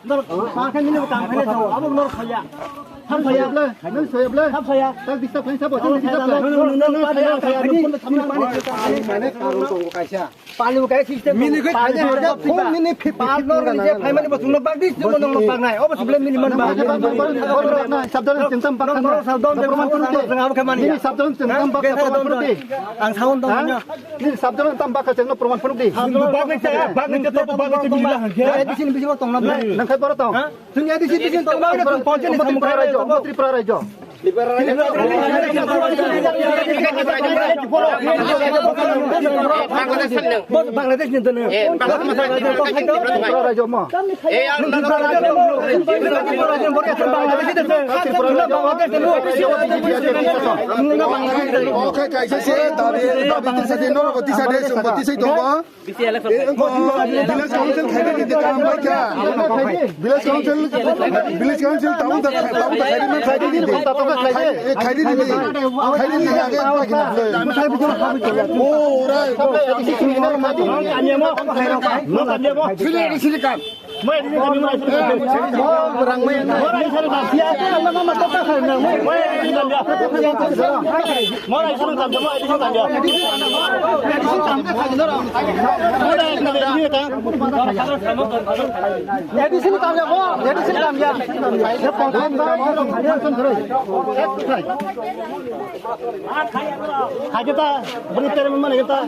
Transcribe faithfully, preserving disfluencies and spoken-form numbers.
Nor, pa khe nini tang phai le jao, abo nor khaya. Thap khaya. Nang soya ble. Thap khaya. Tak disturb khain sabo, tak disturb khain. Nang, nang, nang, nang, khaya, khaya, khaya. Mane karung tongo kaisa. Pani bo kai system. Mini kai pani phai harjak, phone mini phit phit phit nor ni je phai mani bo sungno bak dis, jumon nong bak nai. Obo suble mini man ba. Sabdal chengtam bak nai. Sabdal chengtam bak nai. Mini sabdal chengtam bak nai. Ang sound dong. Nini sabjano tam baka chengno proman phunuk di. Bak ni chaya, bak ni chaya, bak ni chaya. A D C ni bisingo tongna ble. Nang khai boro tong. Chwng A D C bisingo tongna ble, chwng ponchayat ni samung khai bai tongo. Tripura rajyo. Bangladesh ni dono. Tripura rajyo mo. Oke, kaisa se dabi, dabi tisa de norok tisa de sumba tisai tongo. Village council khaidi di de kam bai kha. Village council, village council taun da, taun da khaidi ma khaidi di de. Khaidi di de. Khaidi di de age pa kina. O rai. Sili, sili kam. Hai kita beri terima mana kita.